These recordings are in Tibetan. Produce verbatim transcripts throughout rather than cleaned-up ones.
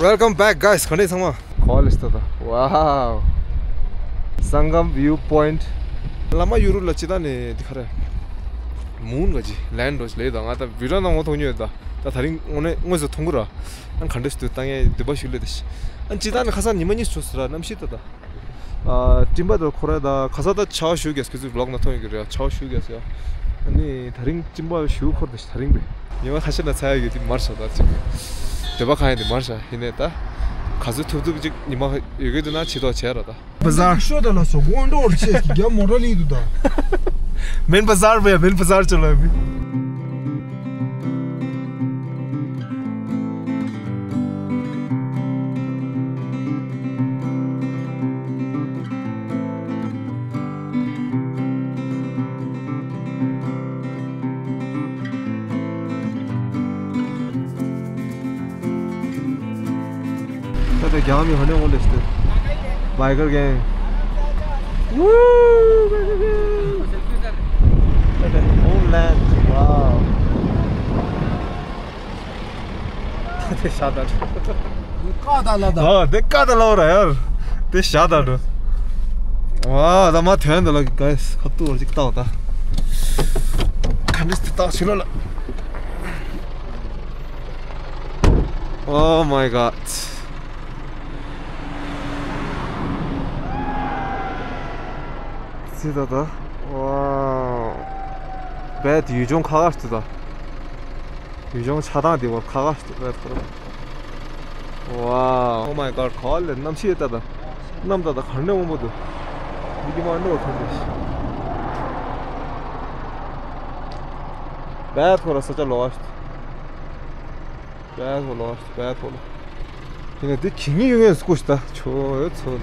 Welcome back, guys. ག་འདྲས་ཚང་མ། ག་ལེ་སྟ་ད། Wow. Sangam view point. ལ་མ་ཡུ་རུ་ལ་ཅི་ད་ནས་འདི་ག་རེ། མུན་ག་ཅི་ལན་འགྲོ་ཅི་ལེ་ད། ང་ད་བི་ཌིའོ་ནང་ངོ་མཐོང་ཉོས་ད། ད་ད་རིང་དངོས་གནས་དངོས་སུ་མཐོང་གི་ར། ཨ་ག་འདྲས་སུ་བཏང་ཡས་འདོད་པ་ཞིག་ལས་ད་ཤི། ཨ་ཅི་ད་ནས་ཁ་སང་ཉི་མ་གཉིས་བྱུང་སོང་ར། གནམ་གཤིས་ད་ད། ཨ་སྤྲིན་པ་དང་ཁོ་ར་ད་ག་ས་ད་ཆར་པ་ཞུ་གས་ཁྱོད་ཚོའི་ཝི་ལོག་ན་མཐོང་ཡོད་ཀྱི་རེད། ཆར་པ་ཞུ་གས་ཡ། ཨ་ནི་ད་རིང་སྤྲིན་པ་ཞུ་ཁོར་ད་ཤི་ད་རིང་པས། ཉི་མ་ཁ་ཤས་ན་ཚ་ཡ་ཡོད་དེ་མར་ཤ་ད་ཅིག་འདོད་པ་ཁ་ཡ་དེ་མར་ཤ་ཡིན་ནས་ད། ག་ཚོད་ཐུབ་ཐུབ་ཅིག་ཉི་མ་ཡོད་ཀྱི་འདུག་ན་ཆེ་ཐོག་བྱས་ར་ད། བ་ཟར་ཤོ་ད་ལ་སོ་གོང་འགྲོ་བར་ཆེ་གི་རྒྱ་མོ་ར་ལི་དུ་ད། མིན་བ་ཟར་བས་མིན་བ་ཟར་ཅོ་ལ་མི། ད་ལྟ་རྒྱང་མི་ཧ་ནེ་འོང་ལེ་སྟེ། Biker gang. Woo! Biker gang. ད་ལྟ་homeland. Wow. ད་དེ་ཤ་ད། ཀ་ད་ལ་ད། ཨ་དེ་ཀ་ད་ལ་ར་ཡར། དེ་ཤ་ད་འགྲོ། ཝ་ད་མ་ཐོན་ད་ལ་གའི་ཁ་ཏུ་བར་ཅིག་ཏག་ད། ག་འདྲས་དེ་ཏག་ཕྱི་ལོ་ལ། Oh my god. ཚེ་ད་ད། ཝ། བེད་ཡུལ་ལྗོངས་ཁ་ཁ་ཞིག་ཏུ་ད། ཡུལ་ལྗོངས་ཆགས་སྟངས་དེ་བར་ཁ་ཁ་ཞིག་ཏུ་བེད་ཁོ་ར། ཝ། Oh my god. ག་ལེ་གནམ་གཤིས་ད་ད། གནམ་ད་ད་གར་ནས་འོང་པོ་འདུག་འདི་གི་མ་འགྲོ་ཐོན་ཏེ་ཤི། བེད་ཁོ་ར་ས་ཆ་ལོ་བ་ཞིག་ཏུ། བེད་ཁོ་ལོ། བེད་ཁོ་ལོ། ཡིན་ན་འདི་གི་ངི་ཡོད་ངེས་སུ་ཀུ་ཤི་ད་ཆོ་ཡོད་ཚོ།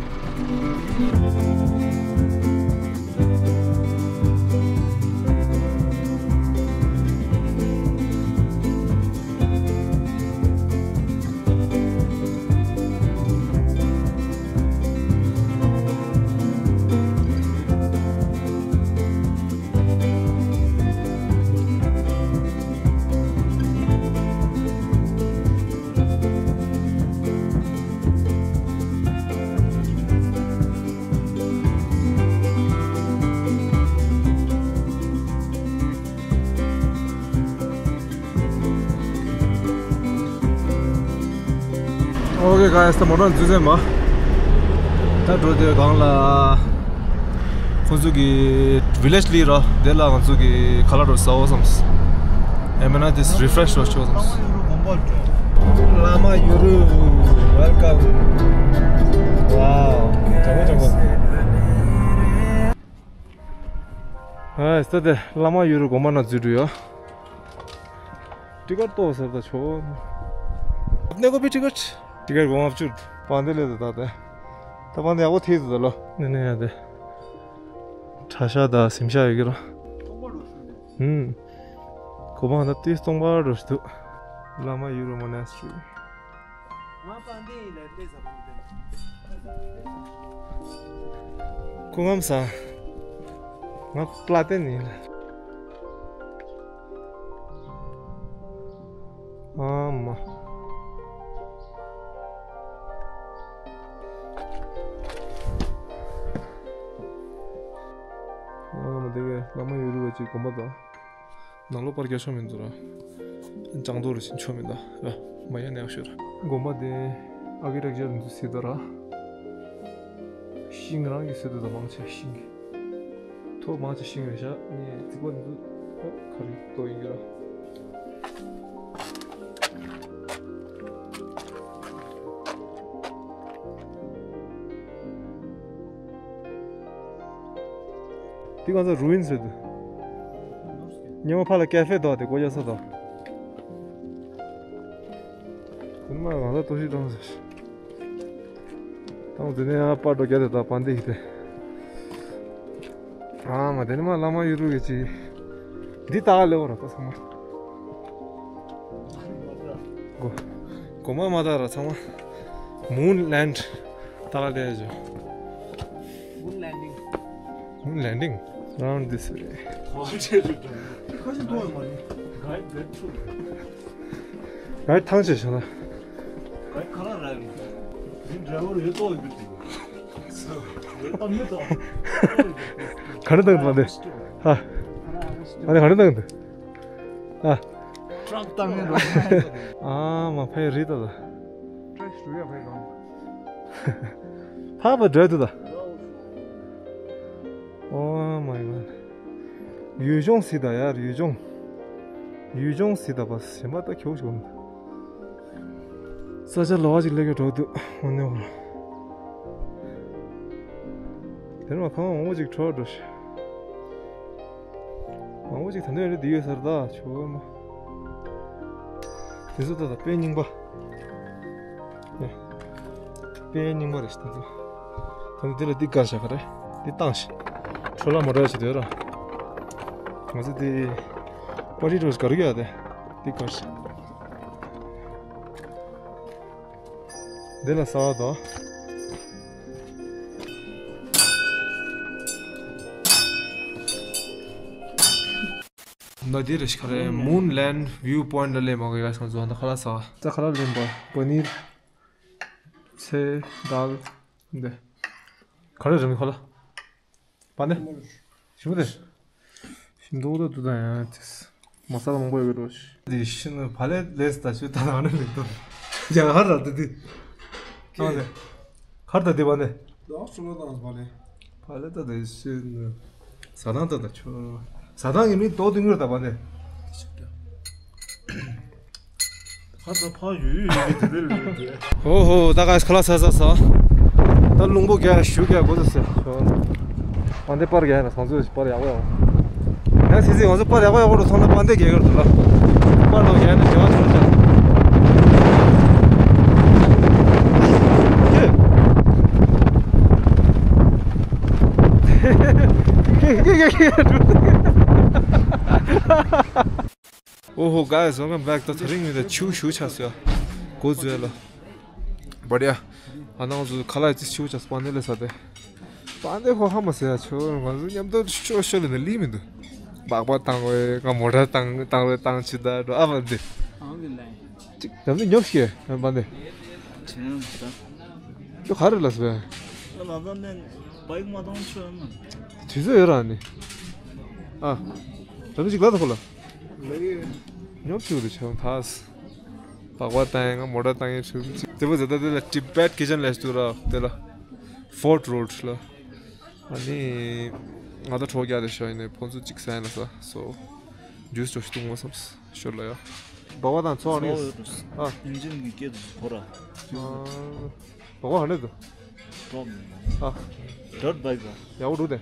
Okay guys, ད་མོ་ཊ་འཛུལ་ཟིན་པ། ད་འགྲོ་དེ་གང་ལ། ཁོ་ཚོ་གི་ཝི་ལེཇ་ལི་ར་དེ་ལ་ང་ཚོ་གི་ཁ་ལག་རོ་ཟ་འོ་བསམས། ཨེ་མེ་ན་དེ་རི་ཕ་རེ་ཤི་རོ་ཆོ་བསམས། བླ་མ་ཡུ་རུ། Welcome. Wow. ཇོ་བོ་ཇོ་བོ། ཨ་ས་དེ་བླ་མ་ཡུ་རུ་དགོན་པ་ན་འཛུལ་འགྲོ་ཡོད། ཊི་ཀེ་ཊི་ཏོ་ཟེར་ད་ཆོ། ནེ་གོ་པི་ཊི་ཀེ་ཊི། ཊི་ཀེ་ཊི་གོང་ཨབ་ཅུར། པང་དེ་ལས་ད་ད་དེ། ད་པང་དེ་ཡག་པོ་ཐེ་ཟེར་ད་ལོ། ནེ་ནེ་ཡ་དེ། གྲྭ་ཤག་དང་གཟིམ་ཤག་ཡོད་ཀྱི་ར། ཧུམ། གོ་མ་ད་ཏིས་སྟོང་པ་རུ་ཞིག་འདུག་བླ་མ་ཡུ་རུ་མོ་ནེ་སི་ཊི་རི། ང་པང་དེ་ཡིན་ལ་ལྟས་ཟ་བ་ཡིན། སྐུ་ངམ་ས། ང་པླ་ཏན་ཡིན་ལ། ཨ་མ། ཨ་མ་དེ་གའི་བླ་མ་ཡུ་རུ་བ་ཅིག་དགོན་པ་དང་། ནང་ལོགས་པར་རྒྱག་ཆོག་མི་འདུག་ར། ལྕང་རྡོ་རུ་ཕྱིན་ཆོག་མི་འདུག་ར། མ་ཡ་ནས་ཡག་ཤོས་ར། དགོན་པ་དེ་ཨར་ཀི་ཊེག་ཅར་འདུག་ཟེར་དོ་ར། ཤིང་རང་གི་ཟེར་དོ་དང་མང་ཆེ་ཤིང་གི། ཐོག་མང་ཆེ་ཤིང་རེད་ཤག་ནས་རྩིག་པ་འདུག་ཨོ་ཁ་རི་ཏོ་ཡིན་གྱི་ར། འདི་གང་ཚོ་རུ་ཨིན་ཟེར་དུ། ཉི་མ་ཕ་ལ་ཀེ་ཧྥེ་དོ་དེ་གོ་ཡ་ས་དོ། དེ་མ་གང་ཚོ་ཏོ་ཤི་ཏང་ཟེར། ཏང་དེ་ནས་ཡང་པར་འགྲོ་རྒྱ་དེ་དང་པན་དེ་ཡི་དེ། ཨ་མ་དེ་ནས་མ་བླ་མ་ཡུ་རུ་གི་ཅི། འདི་ལྟ་ག་ལེ་བོ་ར་ད་ཚང་མ། གོ་གོ་མ་མ་ད་ར་ཚང་མ། མུན་ལེན་ཌི། ད་ག་དེ་ཇོ། Moon landing. Moon landing. Around this way. ཁོ་ཆེ་རུ་ད། ཁ་ཆེ་ཏོ་ཡོད་མ་རེད། ག་ཐང་ཆེ་ཤ་ན། ཁ་ལག་རག་ཡོད། འདི་འདྲ་བོ་ཡོད་ཏོག་ཡོད་པའི་དུས། ཨ་མི་ཏོག་ག་རེ་བཏང་འདུག་པ་འདི། ཧ། ཨ་ནི་ག་རེ་བཏང་འདུག་ཨ། ཏྲག་བཏང་ནས་རོ། ཨ་མ་ཕའི་རི་ཏོ་ད། ཏྲག་ཞུ་ཡ་ཕའི་གང་། ཕ་པ་འདྲ་འདུག་ད། Oh my god. ཡུལ་ལྗོངས་སི་ད་ཡར་ཡུལ་ལྗོངས། ཡུལ་ལྗོངས་སི་ད་པ་ཞེན་པ་ད་ཁྱོག་ཞིག་འོང་། ས་ཆ་ལོགས་ཅིག་སླེབས་ཀྱི་འགྲོ་འདུག་འོ་ནས་འོ། དེར་མ་ཁང་འོ་ཅིག་འཕྲོ་འགྲོ་ཤི། མང་པོ་ཅིག་ད་ལྟ་རེད་འདི་ཡོད་ས་རེད་ད་ཆོ་མ། དེ་ཚོ་ད་ད་དཔེ་རྙིང་པ། ཨེ། དཔེ་རྙིང་པ་རེད་ཤི་དེ་ཚོ། ད་ལྟ་འདི་ལ་འདི་དཀར་ཤ་ག་རེ། འདི་བཏང་ཤི། འཕྲོ་བརླག་མ་འགྲོ་ཡ་ཞིག་འདོད་ར། ང་ཚོ་འདི། པར་ཊི་འགྲོ་ཤི་ག་རེ་ཡོད་དེ། འདི་དཀར་ཤ། འདི་ལ་ཟ་བ་དང་། ན་འདི་རེ་ཤི་ཁ་རེ་Moon Land View Point ལ་ལས་མ་གི་ཡ་སང་ཚོ་ཧ་ད་ཁ་ལག་ཟ་བ། ད་ཁ་ལག་ལེན་པ་པ་ནིར། ཚེ་དཱལ། འདི། ག་རེ་རེ་མི་ཁ་ལག་པ་ནི། ཞིམ་པོ་དེ། ཞིམ་མདོག་ཏུ་དུ་དང་ཡང་དེ། མ་ས་ལ་མང་པོ་ཡོད་རོ། དེ་ཤི་ནི་བ་ལེ་ལེས་ད་ཤུ་ད་ནང་ནས་མི་འདུག་ཡང་ཧར་ར་དེ་དེ། ཨ་དེ། ཧར་ད་དེ་བ་ནི། ལོག་སུ་ལོ་དང་བ་ལེ། བ་ལེ་ད་དེ་ཤི་ནི། ཟ་ཐང་ད་ད་ཆོ། ཟ་ཐང་གི་མི་ཏོག་དུ་ངུར་ད་བ་ནི། ཁ་ས་ཕ་ཡུ་ཡུ་ཡུ་དེ་དེ་རེད་དེ། ཧོ་ཧོ་ད་ག་ཁ་ལག་ཟ་ཟ་ཟ། ད་རླུང་པོ་རྒྱག་ཞུ་རྒྱག་དགོས་ཟེར། ཨ་འདི་པར་རྒྱག་ན་ང་ཚོ་པར་ཡག་པོ་ཡག་པོ། ཡང་སི་སི་ང་ཚོ་པར་ཡག་པོ་ཡག་པོ་རུ་ཐོང་ན་པར་འདི་རྒྱག་གི་རུ་ལ། པར་ལོ་རྒྱག་ན་བྱ་བ་ཆུང་ཆུང་ཅག་ཨོ་ཧོ། Guys, welcome back. ད་ཐ་རིང་མི་ད་ཆུ་ཞུ་ཆ་སོ་ཡ། གོ་ཟོས་ལ། བར་ཡ། ཨ་ནང་ཚོ་ཁ་ལག་ཅི་ཆུ་ཆ་སྤང་ནེ་ལེ་ས་དེ། སྤང་ནེ་ཧོ་ཧ་མ་སེ་ཡ་ཆོ་ང་ཚོ་མཉམ་དུ་ཤོ་ཤོ་ལེ་ནེ་ལི་མི་འདུག་སྦག་སྦག་བཏང་བས་ང་མོ་ཊ་བཏང་བཏང་བས་བཏང་ཆི་ད་འགྲོ་ཨ་བ་འདི། ཅིག་ད་ནི་ཉོབ་ཤེ་ཡ་སྤང་ནེ། ཁྱོད་ག་རེ་ལ་སོ་ཡ། ལ་ད་ནེ་བའིག་མ་བཏང་ཆོ་ཡ་མ། དུས་ཚོད་ཡོད་ར་ནི། ཨ། ད་ནི་ཅིག་ལ་ད་ཁོ་ལ། ཉོབ་ཆུ་རུ་ཆང་ཐག་སྦག་སྦག་བཏང་ཡང་མོ་ཊ་བཏང་ཡང་ཆུ་ཅིག་དེ་བོ་ཟེར་ད་དེ་ལ་Tibet Kitchen ལས་དུ་ར་དེ་ལ་Fort Road ལ། ཨ་ནི་ང་ད་གྲོགས་རྒྱག་དེ་ཤོ་ཡིན་ནས་ཕོན་ཚུ་གཅིག་ཟ་ཡིན་ལ་ས་སོ། ཇུས་ཅོ་ཤི་ཏུ་ངོ་སམ་ཤོར་ལ་ཡ། སྦག་སྦག་དང་ཚོ་ཨ་ནི། ཨ། ཨིན་ཇིན་གི་སྐད་དུ་ཁོ་ར། ཨ། སྦག་སྦག་ཧ་ནས་དུ། ཨ། Dirt bike ཡག་པོ་འདུག་དེ།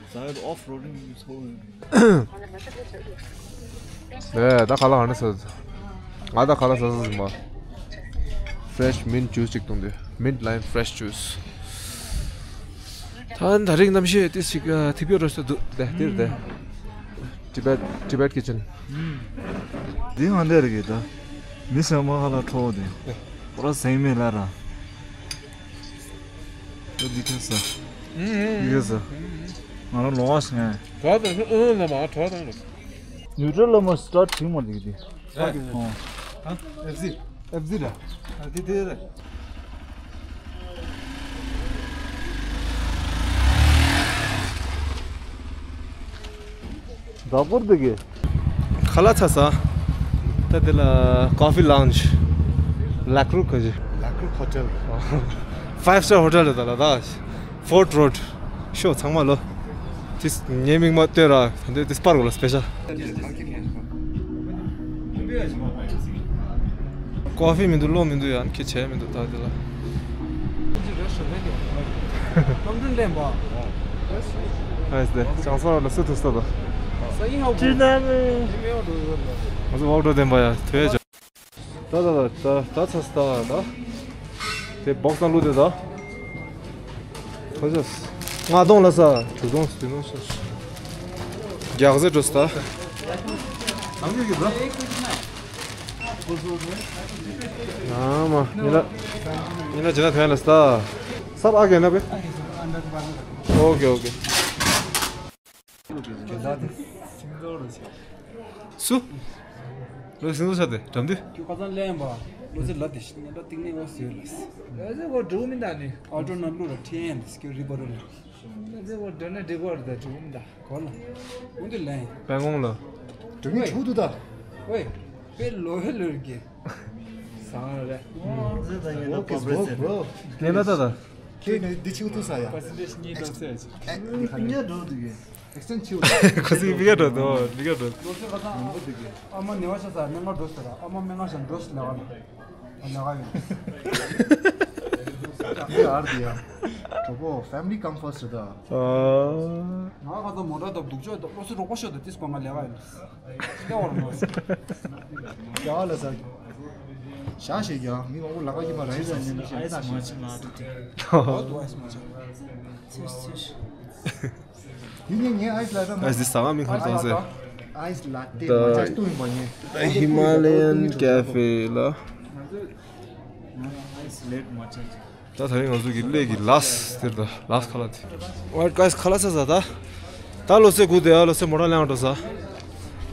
Side off roading is so ལས་ད་ཁ་ལག་ཧ་ནས་ཟ། ང་ད་ཁ་ལག་ཟ་ཟ་ཟིན་པ། Fresh mint juice ཅིག་བཏུང་དེ། Mint lime fresh juice. ད་ད་རིང་གནམ་གཤིས་དེ་ཞིག་ཐིབས་ཡོད་རོ་ཞིག་འདུག་དེ་དེར་དེ། Tibet Tibet Kitchen. འདི་ང་འདྲ་རེད་གི་ད། མི་སེར་མ་ཧ་ལ་ཁྲོ་བོ་དེ། ཁོ་ར་སེང་མེད་ལ་ར། ད་འདི་ཁ་ས། འདི་ཁ་ས། ང་རང་ལོ་བ་ཞིག་ང་། གྲོགས་དང་ཨུ་ལ་མ་གྲོགས་དང་། ནིའུ་ཊྲལ་ལ་མ་སི་ཊར་ཊི་བྱེད་མ་འདི་གི་དེ། ཨ། ཨ། ཨེཕ་སི། ཨེཕ་སི་ར། ཨ་དེ་དེ་ར། བདག་པོར་འདི་གི། ཁ་ལག་ཚ་ས། ད་དེ་ལ་Coffee Lounge. ལ་ཀྲུག་ག་ཞི། ལ་ཀྲུག་ཧོ་ཊེལ། Five star hotel རེད་ད་ལ་ད། Fort Road. ཤོ་ཚང་མ་ལོ། ཏིས་ངའི་མིང་མ་ལྟོས་ར། ད་འདི་ཏིས་པར་གོ་ལ་སྤེ་ཤལ། ཀོ་ཧྥི་མི་འདུག་གློག་མི་འདུག་ཡང་ཁྱེད་བྱས་མི་འདུག་ད་འདི་ལ། རྣམ་འདྲེན་ལེན་པ། ཨ་ཙི་ལྕང་ས་ར་ལ་སུ་ཐུག་ས་ད། ས་ཡིན་ཧ་གོ། ཅི་ན་མི། ང་ཚོ་ཝོག་འགྲོ་བདེན་པ་ཡ་དོལ་ཡ། ད་ད་ད་ད་ད་ཚ་སི་ད་ད། དེ་བོག་སང་བླུགས་དེ་ད། ཁ་ཅོ། ང་གདོང་ལ་ས། དུ་གདོང་སུ་དུ་ནོ་ཤ། རྒྱག་ཟེར་འགྲོ་སི་ད། ཨ་མ། ཉི་ལ། ཉི་ལ་ཇི་ན་ཐན་ལ་སི་ད། སབ་ཨ་གེ་ན་བེ། ཨོ་ཀེ་ཨོ་ཀེ། སུ། ལོ་སིང་ལོ་ཆ་དེ་འགྲམ་དུ། ཁྱོད་ཁ་སང་ལེན་པ། བློ་རྩེ་ལ་དེ་ཤི་ཉེན་ད་ཏིག་ནི་འོ་ཟེར་ལ། ལ་ཟེར་གོ་འགྲོ་མི་འདའ་ནི། ཨ་ཏོ་ནམ་ལུ་ར་ཁྲེན་སྐྱོ་རི་བ་རུ་ལ། ལ་ཟེར་གོ་འགྲོ་ན་འགྲིག་གོ་ར་ད་འགྲོ་མི་འདའ། གོ་ལ། འུ་འདི་ལན། པན་གོང་ལ། འགྲོ་མི་ཆུ་དུ་ད། ཝེ། པེ་ལོ་ཧེ་ལོ་གི། སང་རེ། ཟེར་ད་ཉེན་ད་པ་བེ་ཟེར། ཉེན་ད་ད་ད། ཁྱེད་ནི་འདི་ཆུ་དུ་ས་ཡ། པར་སེན་ཊེཇ་གཉིས་འགྲོ་ཟེར། ཨེ་འདི་ཁ་ནི་ཡ་འགྲོ་འདུག་གི། ཨེག་སི་ཅེན་ཇི་ཆེ་བ། ཁོ་ཚོས་མི་ག་འགྲོ་འདུག་མི་ག་འགྲོ་འདུག་ལོ་ཚོད་ཁ་སང་ཨ་མ་ཉེ་བ་ཤ་ཚ་སྨན་ཁང་འགྲོ་ཟེར་ར། ཨ་མ་སྨན་ཁང་ཤ་འགྲོ་ཟེར་ལ་ཨ་ལ་ག་ཡོད། ཨར་དི་ཡ། གྲོགས་པོ་family come first ད། ང་ཁ་སང་མོ་ཊ་དང་སྡུག་ཅོག་དང་ལོ་ཚོད་རོགས་པ་ཤོད་དང་ཏིས་པ་ང་ལས་ག་ཡོད། ལས་བར་མ་ཟེར། ཡ་ལ་ཟ། ཞག་ཞེ་རྒྱ་མི་མང་པོ་ལ་ག་གི་མ་ར་ཡི་ཟ་ཉན་ན་ཞེ་ན་ཞེ། ཨ་དུ་ཨ་སི་མ་ཆ། ཡིན་ངེས་ངས་ཨའི་སི་ལ་ཏེ་མ། ཨའི་སི་ཟ་བ་མིན་ཁར་ཏོང་ཟེར། ཨའི་སི་ལ་ཏེ་མ་ཆ་སྟོང་ཡིན་པ་ངས། ད་ཧི་མ་ལ་ཡན་ཀེ་ཧྥེ་ལ། ཨའི་སི་ལེད་མ་ཆ། ད་ད་རིང་ང་ཚོ་གི་སླེ་གི་ལཱསི་དེར་ད་ལཱསི་ཁ་ལག་དེ། Alright guys, ཁ་ལག་ཟ་ཟ་ད། ད་ལོ་སེ་གུ་དེ་ཡ་ལོ་སེ་མོ་ཊ་ལེན་འགྲོ་ས།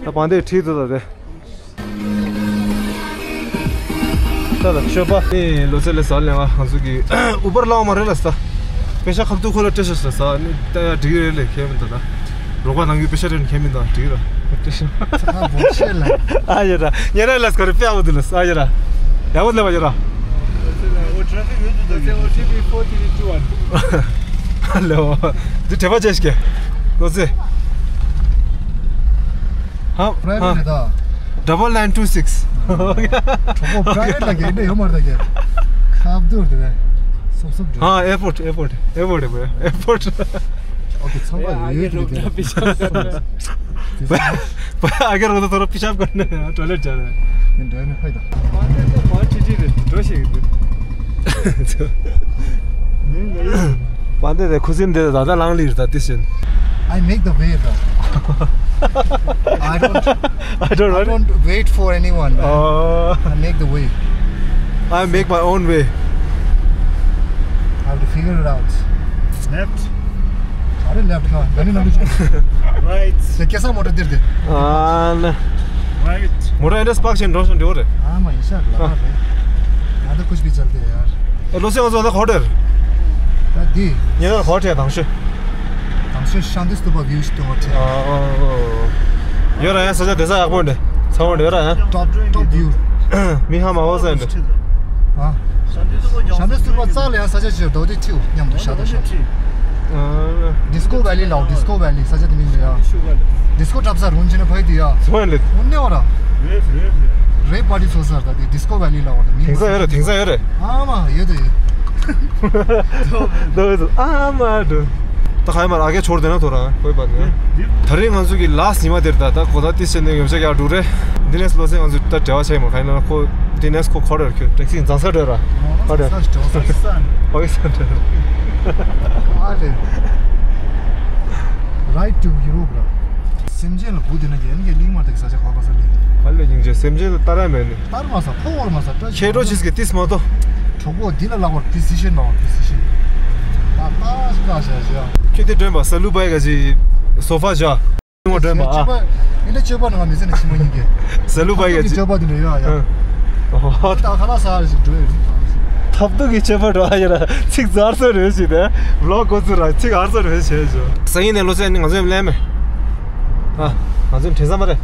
ད་བང་དེ་ཁྲིད་དུ་ད་དེ། ད་ལ་ཤོད་པ། ཨེ་ལོ་ཚེ་ལེ་ས་ལེ་ང་ང་ཚོ་གི་ཨུ་བར་ལའོ་མ་རེད་ལ་ས། པེ་ཤ་ཁབ་ཏུ་ཁོ་ལ་སྤྲད་ཤ་ས་ས་ནི་ད་ཡ་འགྲིག་རེད་ལེ་ཁྱེད་མི་འདུག་ད། རོགས་པ་ནང་གི་པེ་ཤ་རེད་ཁྱེད་མི་འདུག་འགྲིག་ར། སྤྲད་ཤ། ཚ་བོ་ཆེ་ལ། ཨ་ཡ་ར་ཉེ་ར་ལ་སྐོར་པེ་ཨ་བོ་དུ་ལ་ས་ཨ་ཡ་ར། ཡ་བོ་ལེ་བ་ཡ་ར། ཨོ་ཊི་པི་ཕོར་ཐི་རི་ཊུ་ཝན། ཧ་ལོ། འདི་དྲི་བ་བྱེད་ཤིག་ལོ་ཙེ། ཧ། Private ཧ། རེད་ད། Double nine two six། གྲོགས་པོ་private ལ་གེ་འདྲ་ཡོད་མ་རེད་ད་གེ། ཁ་བསྡུར་དེ་བས། སོབ་སོབ་འདྲ། ཨ་airport airport airport airport། ཨོ་ཁེ་ཚང་མ་ཡོད་ཡོད་དེ་དེ། ཨ་གེ་རོགས་ད་ཐོ་ར་པི་ཤབ་གོ་ནས་ཊོའི་ལེཊ་བྱ་རེད། ཡིན་འདྲ་ནི་ཕ་ཡི་ད། མ་འདྲ་ཁྲི་ཁྲི་རེད་འགྲོ་ཤེས་ཀྱི་འདུག་པ་འདི་དེ་ཁུ་སིམ་དེ་ད་ལྟ་ལང་ལིར་ད་དེ་བཞིན། I make the way ད། I don't, I don't I don't wait for anyone, man. Oh. I make the way. I make my own way. I have to figure it out. Left. Are left ཁ་ད་ནི་ནམ་རྒྱུན། Right. དེ་སྐྱེ་ས་མོ་ཊ་འདིར་དེ། ཨ་ན། Right. མོ་ཊ་ཨེ་འདྲ་སྤག་ཆེན་འགྲོ་བཞིན་འགྲོ་རེད། ཨ་མ་ཡིན་ཤག་ལ་མ་རེད། ང་ད་ཁུ་སྤི་ཚལ་དེ་ཡར། ཨེ་ལོ་སེ་ང་ཚོ་ད་ཧོ་ཊེལ། ད་འདི། ཉེ་ན་ཧོ་ཊེལ་དང་ཤོད། དང་ཤོད་ཤཱནྟི་སྟུ་པ་བིའུ་ཞིག་སྟོན་པ་ཁྲིད། ཨ་ཨ་ཨ། ཡོད་ར་ཡང་ས་ཆ་དེ་ས་ཡག་པོ་འདི་ཚ་བོ་འདི་ཡོད་ར་ཡང་། Top top view. མི་ཧ་མ་བོ་ས་འདི། ཨ། ཤཱནྟི་སྟུ་པ་རྩ་ལ་ཡང་ས་ཆ་ཅིག་རྡོ་དེ་ཁྲིད་མཉམ་དུ་ཤ་དང་ཤ་དང་། ཨ། ཌི་སི་ཀོ་ཝེ་ལི་ལའོ་ཌི་སི་ཀོ་ཝེ་ལི་ས་ཆ་དེ་མིང་དུ་ཡ། ཌི་སི་ཀོ་འཁྲབ་ས་རུང་ཅི་ན་ཕ་ཡི་དུ་ཡ། སུ་ཝན་ལེ། འོ་ནེ་བ་ར། རེབ་པར་ཊི་ཚོ་སར་ད་དེ་ཌི་སི་ཀོ་ཝེ་ལི་ལའོ་ད་མིང་། དེང་སང་ཡོད་ར་དེང་སང་ཡོད་ར། ཨ་མ་ཡོད་དེ་ཡོད། ད་ཨ་མ་འགྲོ། ད་ག་ཡ་མར་ཨ་ཀེ་ཆོར་དེ་ན་ཐོ་ར་ཁོའི་པ་ནི། ད་རེས་ང་ཚོ་གི་ལཱསི་ཉི་མ་དེར་ད་ད་གོ་ད་ཏི་སེ་ནས་ཡོམ་ཆ་ཡག་འགྲོ་རེད། འདི་ནས་ལོ་སེ་ང་ཚོ་ད་འབྲེལ་བ་ཆེ་མོ་ག་ཡིན་ན་ཁོ་འདི་ནས་ཁོ་ཁོ་རེར་ཁྱོད་ཊེག་སི་འཛང་ས་འགྲོ་ར། ཨ་རེད། པ་ཀི་སི་ཐན་འགྲོ་ར། ཨ་རེད། Ride to Europe ར། སེམས་ཅན་ལ་བུ་དེ་ན་གན་གན་ལིང་མ་དེ་ས་ཆ་ཁ་ཁ་ས་ལི། ག་ལ་ཡིན་ཅེ་སེམས་ཅན་ལ་ལྟ་ར་མེད་ནི། ལྟར་མ་ས་ཕོ་བར་མ་ས་བཀྲ་ཤིས། ཁྱེད་འགྲོ་ཆེས་ཀྱི་ཏིས་མ་གཏོགས། གྲོགས་པོ་འདི་ལ་ལག་པར་པི་སི་ཤན་མ་བར་པི་སི་ཤན། ད་ལྟ་ཀ་ཤ་ཤ། ཁྱོད་དེ་སྒྲོན་པ་ས་ལུ་པའི་ག་ཅི་སོ་ཕ་བཞག་ངོ་སྒྲོན་པ་ཨ། ཅོད་པ་ཨིན་ད་ཅོད་པ་ནང་མི་ཚེ་ནི་ཕྱི་མ་ཡིན་གི། ས་ལུ་པའི་ག་ཅི་ཅོད་པ་དེ་འདྲ་ཡོད་ཨ་ཡ། ད་ཁ་ལག་ས་ཞིག་འགྲོ་ཡོད་རེད། ཐབ་ཏུ་གི་ཅོད་པ་འགྲོ་ཨ་ཡ་ར་ཚིག་ཛར་སོ་རེད་ཞིག་དེ་ལོག་གོ་ཚུ་ར་ཚིག་ཨར་སོ་རེད་ཞེས་བྱོས། སང་ཉིན་ནས་ལོ་ཚད་ནི་ང་ཚོ་ཡང་ལེན་མེད། ཨ། ང་ཚོ་དྲན་ས་མ་རེད།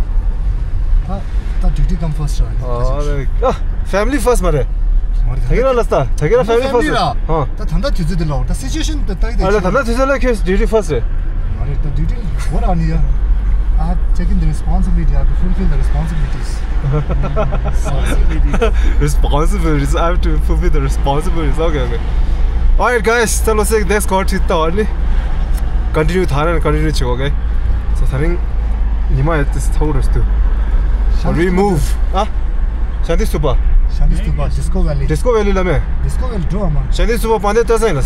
ད་ད་duty come first ར། ཨ་family first མ་རེད། མ་རེད། ད་གི་ར་ལ་ས་ད་གི་ར་family first ར། ཨ། ད་ད་ད་དུས་ཚོད་འདི་ལ་འོ་ད་situation ད་ད་ཡི་ད། ཨ་ལ་ད་ད་དུས་ཚོད་ལ་ཁྱོད་duty first རེད། མ་རེད་ད་duty འོ་ར་ནི་ཡ། I have taken the responsibility, I have to fulfill the responsibilities. Responsibilities. I have to fulfill the responsibilities. Okay, okay. Alright, guys, ད་ལོ་སེ་next call ཁྲིད་ད་ཨ་ནི། Continue ད་རན་continue བྱེད་okay. So ད་རིང་ཉི་མ་ཡ་ཏིས་ཐའུ་རེས་ཏུ། Remove. ཨ། ཤཱནྟི་སྟུ་པ། ཤཱནྟི་སྟུ་པ། ཌི་སི་ཀོ་ཝེ་ལི། ཌི་སི་ཀོ་ཝེ་ལི་ལ་མེ། ཌི་སི་ཀོ་ཝེ་ལི་འགྲོ་བ་མ། ཤཱནྟི་སྟུ་པ་པ་འདི་ལྟ་ས་ཡིན་ལ།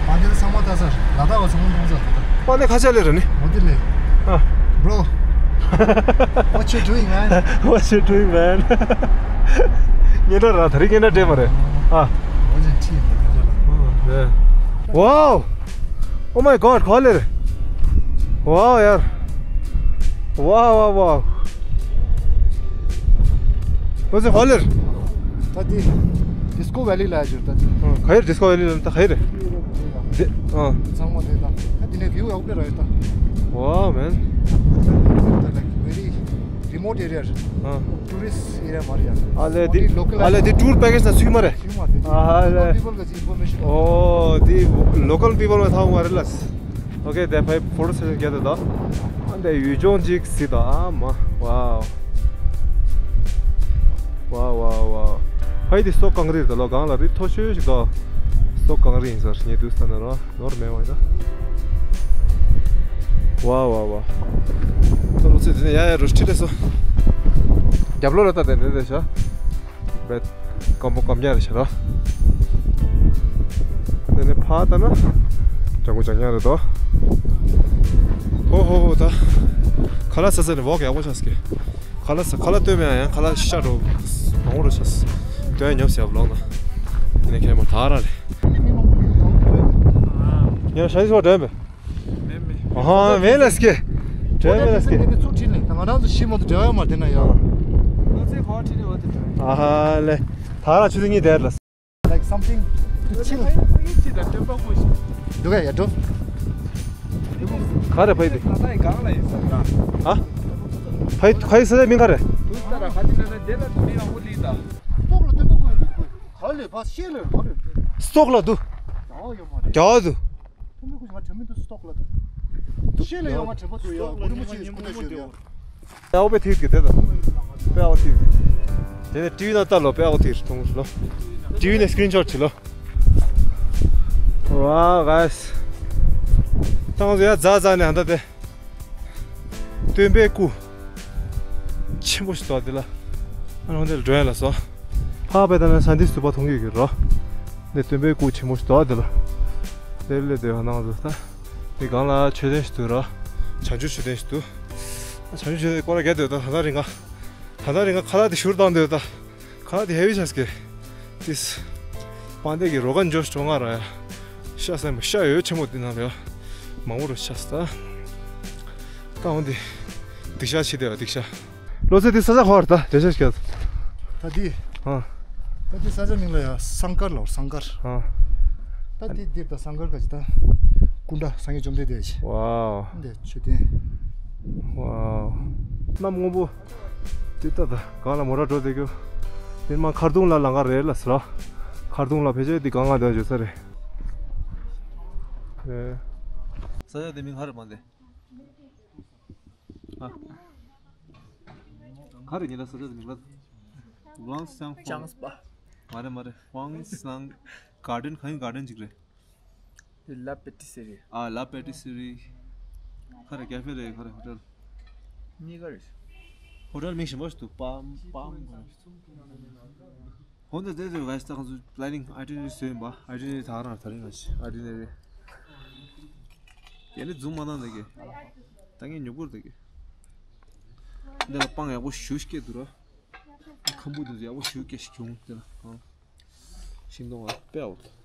པ་འདི་ཚང་མ་ལྟ་ས། ལ་དྭགས་པ་ཚང་མ་མཐོང་ས་ད། པ་འདི་ཁ་ཆ་ལེ་ར་ནི། མོ་དི་ལེ། ཨ། Bro. What you doing, man? What you doing, man? ཉེ་འདྲ་ར་ད་རིང་ཉེ་འདྲ་འདྲེ་མ་རེད། ཨ། འོ་ཅན་ཁྲིད་ཡིན་པ་ཉེ་འདྲ་ལ། ཨ། Wow. Oh my God, ཁོ་ལེར། Wow ཡར། Wow, wow, wow. What's it, ཁོ་ལེར། ད་དེ་ཌི་སི་ཀོ་ཝེ་ལི་ལ་ཡོད་ད། ཨ། ག་ཡེར་ཌི་སི་ཀོ་ཝེ་ལི་ལ་ད་ག་ཡེར། དེ་ཨ། ཚང་མ་དེ་ད། ད་དེ་ནས་བིའུ་ཡག་པོ་ར་ཡོད་ད། Wow, man. ད་like very remote area. ཨ། Tourist area མ་རེད་ཡ། ཨ་ལས་དེ། Only local. ཨ་ལས་དེ་ཊུར་པེ་ཀེཇ་ན་ཚུད་མ་རེད། ཚུད་མ་རེད། ཨ་ལས། Local people གི་information. ཨོ་དེ་ལོ་ཀལ་པི་པལ་མ་ཐང་མ་རེད་ལ། Okay, དེ་ཕའི་ཕོ་ཊོ་སེ་ཤན་རྒྱག་དེ་ད། ཨ་འདི་ཡུལ་ལྗོངས་ཅིག་གཟིགས་དང་། ཨ་མ། Wow. Wow, wow, wow. ཕ་ཡི་དེ་སོ་གངས་རི་རེད་ལོ། གངས་ལ་རི་མཐོ་ཤོས་ཤིག་དང་། སོ་གངས་རི་ཡིན་ཟེར་ངས་དུས་ས་ན་རོ་ནོར་མེད་བ་ཡིན་ད། Wow, wow, wow. ད་ལོ་ཚོད་དེ་ནས་ཡ་ཡ་རོ་ཁྲིད་ལས་སོ། རྒྱབ་ལོ་ར་ད་དེ་འདྲ་རེད་ཤག་བེད་སྐམ་པོ་སྐམ་རྒྱག་རེད་ཤག་ར། དེ་ནས་ཕ་ད་ན་ལྗང་གུ་ལྗང་ཉག་རེད་དོ། ཧོ་ཧོ་ཧོ་ད། ཁ་ལག་ཟ་ཟ་ནས་ཝོག་ཡག་པོ་ཤག་སྐེ། ཁ་ལག་ཁ་ལག་སྟོན་མེད་ཡང་ཁ་ལག་ཤ་འགྲོ་མང་པོ་རུ་ཆགས། སྟོན་ཉོབ་སེ་བློག་ན། ཡིན་ན་ཁྱེད་མ་ཐག་ར་རེད། ཡང་ཤ་ཡི་སོགས་འདྲ་མེད། མེད་མེད། ཨ་ཧ་མེད་ལ་སྐེ། འདྲ་མེད་ལ་སྐེ། འདི་ཚུར་ཁྲིད་ལེ། ང་རང་ཚོ་ཤི་མ་ཐུབ་འབྲེལ་བ་མ་བསྟེན་ན་ཡང་། ཨ་ཧ་ལེ། ད་ར་ཆུ་ཚོད་གཉིས་དེར་ལ། Like something to chill. འགྲོ་ག་ཡ་འགྲོ། ག་རེ་ཕ་ཡི་དེ། ཧ། ཕ་ཡི་ཁ་ཡི་ས་ཆ་མིང་ག་རེ། སྟོག་ལ་འདུག་རྒྱ་འདུག་ཨའོ་པེ་ཐིག་གི་དེ་དང་། པེ་ཨའོ་ཐིག་གི། དེ་ནས་ཊི་ཝི་ན་ལྟ་ལོ། པེ་ཨའོ་ཐིག་མཐོང་ལོ། ཊི་ཝི་ནས་སི་ཀི་རིན་ཤོཊ་བྱེད་ལོ། ཝའོ་གྷའི་སི། ཏང་ཟོ་ཡ་ཛ་ཛ་ནས་ཧ་ད་དེ། སྟོན་པའི་སྐུ། ཆེན་པོ་ཞིག་འདུག་དེ་ལ། ཨ་ནི་འདི་ལ་འགྲོ་ཡ་ལ་སོ། ཕ་བེ་ད་ན་ས་འདི་སུ་པ་མཐོང་གི་ཡོད་ཀྱི་རོ། འདི་སྟོན་པའི་སྐུ་ཆེན་པོ་ཞིག་འདུག་དེ་ལ། དེ་ལས་དེ་ཧ་ནང་ཟོ་ད། དེ་སྒང་ལ་མཆོད་རྟེན་ཞིག་འདུག་ར། བྱང་ཆུབ་མཆོད་རྟེན་ཞིག་འདུག་བྱང་ཆུབ་མཆོད་རྟེན་སྐོར་ར་རྒྱག་སྡོད་ད། ད་ལྟ་རིང་ག་ད་ལྟ་རིང་ག་ཁ་ལག་དེ་བཞུར་བཏང་སྡོད་ད། ཁ་ལག་དེ་ཧེ་བི་ཆགས་ཀྱི། ཏིས། པང་གདན་གྱི་རོ་ག་འཇོ་ཞིག་འགྲོ་ང་ར་ཡ། ཤ་ཟ་མ་ཤ་ཡོད་ཆེན་མོ་དེ་ནང་ལ་ཡ། མང་པོ་རུ་ཆགས་ད། ད་འོང་དེ། སྡིག་བཤགས་བྱེད་དེ་བ་སྡིག་བཤགས། ལོ་ཚད་དེ་ས་ཆ་ཁོ་བར་ད་འགྲེལ་བཤད་བྱེད། ད་དེ། ཨ། ད་དེ་ས་ཆ་མིང་ལ་ཡ་སང་དཀར་ལ་སང་དཀར། ཨ། ད་དེ་འདིར་ད་སང་དཀར་ག་ཅི་ད། སྐུ་འདྲ་སངས་རྒྱས་བཅོམ་ལྡན་འདས་ཀྱི། ཝའོ། འདི་མཆོད་རྟེན། ཝའོ། གནམ་སྔོན་པོ། དེ་ད་ད་གང་ལ་མོ་ར་འགྲོ་བསྡད་རྒྱུ། དེ་མ་མཁར་གདོང་ལ་ལང་ག་རེད་ལ་ཟེར། མཁར་གདོང་ལ་ཕལ་ཆེར་དེ་གང་ང་འདོན་བརྗོད་ས་རེད། ཨེ། ས་ཆ་དེ་མིང་ག་རེ་མ་འདི། ཨ། ག་རེ་ཉེ་ལ་ས་ཆ་དེ་མིང་ལ། ཝང་སང་། ཅང་སྤ། མ་རེད་མ་རེད། ཝང་སང་གར་ཌེན། གང་ཡིན་གར་ཌེན་ཅིག་རེད། དེ་ལ་པེ་ཏི་སི་རི། ཨ། ལ་པེ་ཏི་སི་རི། ག་རེ་ཀེ་ཧྥེ་རེད། ག་རེ་ཧོ་ཊེལ། གཉིས་ཀ་རེད། ཧོ་ཊེལ་མིང་གཞན་པ་ཞིག་འདུག་པམ་པམ། ཧོན་ད་དེ་དེ་ཝེ་སི་ད་ཁང་ཚོ་པི་ལེ་ནིང་ཨའི་ཊི་ནེ་རི་རི་བཟོས་ཡིན་པ། ཨའི་ཊི་ནེ་རི་རི་ད་རང་ད་རིང་ང་ཞིག་ཨའི་ཊི་ནེ་རི་རི། ཡ་ནི་ཛུམ་མ་བཏང་ད་གི། ད་ངས་ཉོ་པོར་ད་གི། འདི་ལ་སྤང་ཡག་པོ་ཞུ་སྐྱེ་འདུག་ར། ཁམ་བུ་དེ་ཚོ་ཡག་པོ་ཞུ་སྐྱེ་ཞིག་བྱུང་དེ་ལ། ཨང་། ཤིང་སྡོང་ཨ་དཔེ་ཡག་པོ་འདུག